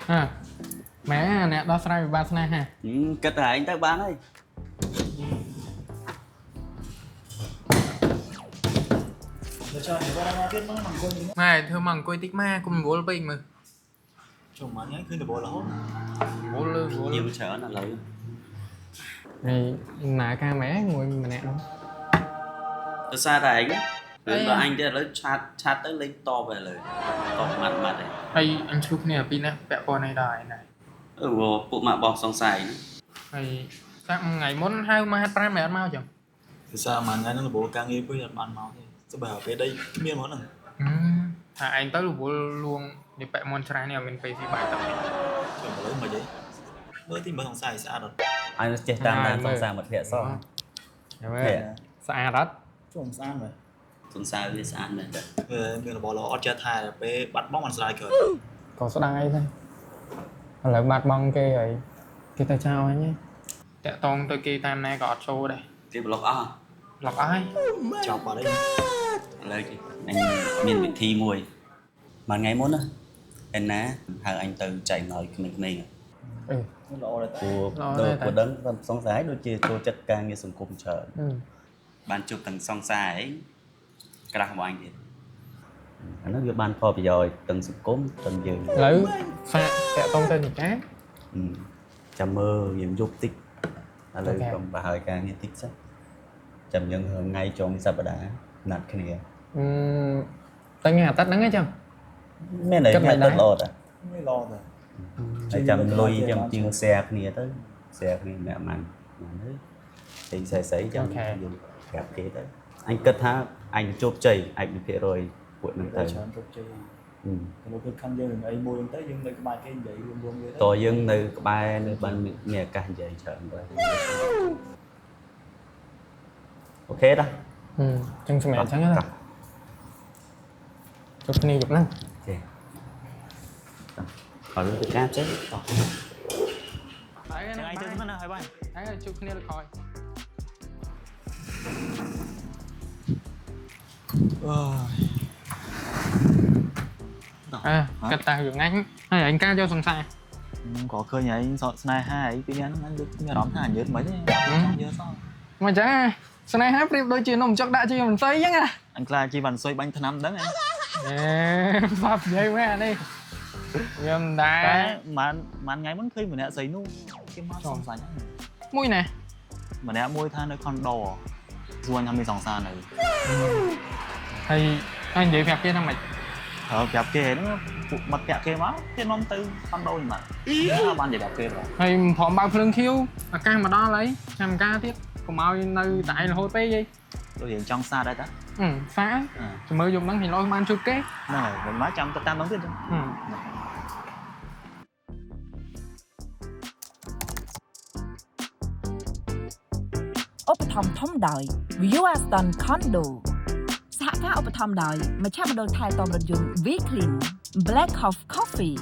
ហាម៉ែអ្នកដោះស្រាយវិបត្តិស្នេហា គិតតែឯងទៅបានហើយ ម៉ែធ្វើមកអង្គុយតិចម៉ែកុំរវល់ពេកមើល ចុះមួយថ្ងៃឃើញរវល់រហូត រវល់លើរវល់ ញៀវច្រើនឥឡូវ នេះណាការម៉ែមួយម្នាក់នោះ ដោយសារតែឯងរឿងដល់អញទៀតឥឡូវឆាតឆាតទៅលេងតបឥឡូវតបម៉ាត់ម៉ាត់ឯង ហើយអញជួបគ្នាពីរណាពាក់ព័ន្ធអីដល់ឯងដែរ អឺពួកម៉ាក់បងសង្ស័យណា ហើយតាំងថ្ងៃមុនហៅមកហាត់ប្រាំមិនអត់មកចឹង ភាសាមួយថ្ងៃហ្នឹងរវល់ការងារពេកអត់បានមកទេស្បែកពេលដីគ្មានហ្មងហ្នឹង ថាឯងទៅរវល់លួងនេះពាក់មុនច្រាស់នេះអត់មានពេលស៊ីបាយទឹក ចុះឥឡូវមិនអីមើលទីមើលសង្ស័យស្អាតអត់ អញចេះតាមដានសង្សារមិត្តភក្តិសោះ មើលស្អាតអត់ ចុះមិនស្អាតមើល សង្ស័យវាស្អាតមែនតើ មានរបស់ល្អអត់ចេះថែពេលបាត់បង់មិនស្ដាយកើត ក៏ស្ដាយដែរឥឡូវបាត់បង់គេហើយគេទៅចោលអញតាក់តងទៅគេតាមណាក៏អត់ចូលដែរ គេប្លុកអស់ ឡុកអស់ហើយ ចប់បាត់ហើយ ឥឡូវគេអញមានវិធីមួយមួយថ្ងៃមុនណាឯណាហៅអញទៅចែកណយក្មេងៗ អឺ ល្អដែរ ព្រោះដូចព្រោះដឹងសង្សារដូចជាចូលចិត្តការងារសង្គមច្រើន បានជួបទាំងសង្សារឯងក្រាស់របស់អញទៀត អាហ្នឹងវាបានផលប្រយោជន៍ទាំងសង្គមទាំងយើង ឥឡូវសាកតាក់តងទៅនិកា ចាំមើលយើងយប់តិចឥឡូវកុំប្រហើយការងារតិចសិនចាំយើងថ្ងៃចុងសប្តាហ៍ណាត់គ្នា អឺតែថ្ងៃអាទិត្យហ្នឹងឯងចឹង មានអីថ្ងៃទឹកល្អតា មិនល្អទេ ហើយចាំលុយចាំជាង share គ្នាទៅ share គ្នាម្នាក់ម៉ាន់ម៉ាន់ទៅស្អីស្អីស្អីចាំយើងប្រាប់គេទៅអញគិតថាអញជោគជ័យឯក1%ពួកហ្នឹងទៅ ច្រើនជោគជ័យតែលោកគឺខំយើងនឹងអីមួយហ្នឹងទៅយើងនៅក្បែរគេនិយាយរួមរួមគេ តយើងនៅក្បែរនៅបានមានឱកាសនិយាយច្រើនទៅអូខេតា ចឹងសម្រាប់ចឹងណាជួបគ្នាយប់ហ្នឹង ចេះអត់ទៅការចេះតោះ ហើយ ចឹងឯងទៅណាហើយបាយ ហើយជួបគ្នាលើក្រោយ អើយ អើកាត់តារឿងអញហើយអញការយកសង្សារ ក៏ឃើញឯងសក់ស្នេហាឯងពីនេះហ្នឹងអញដូចមានអារម្មណ៍ថាញើតមិនទេញើតសោះ មកចាស្នេហាប្រៀបដូចជានំចុកដាក់ជាមិនស្អីចឹងណា អញខ្លាចជីវ៉ាន់សុយបាញ់ថ្នាំដឹងឯង អេបាប់និយាយមែនអានេះវាមិនដែរ តែម៉ានម៉ានថ្ងៃមុនឃើញម្នាក់ស្រីនោះគេមកសង្សារហ្នឹង មួយណា ម្នាក់មួយថានៅខុនដូសួរថាមានសង្សារនៅ ហើយហើយនិយាយប្រាប់គេថាម៉េច ហើយប្រាប់គេហ្នឹងពួកមិត្តភក្តិគេមកគេនាំទៅខុនដូហ្នឹងមកបាននិយាយប្រាប់គេបង ហើយមិនព្រមបើកភ្លើងខៀវឱកាសមកដល់ហើយចាំការទៀតកុំឲ្យនៅតែឯងរហូតពេកអី ដូចរៀងចង់សារដែរតា អឺសាចាំមើលយប់ហ្នឹងហិឡូបានជួបគេ ហ្នឹងហើយមិនមកចាំទៅតាមហ្នឹងទៀតចឹង អឺ ឧបត្ថម្ភធំដោយ View Aston Condo សហការឧបត្ថម្ភដោយមជ្ឈមណ្ឌលថែទាំរថយន្ត V Clean Black House Coffee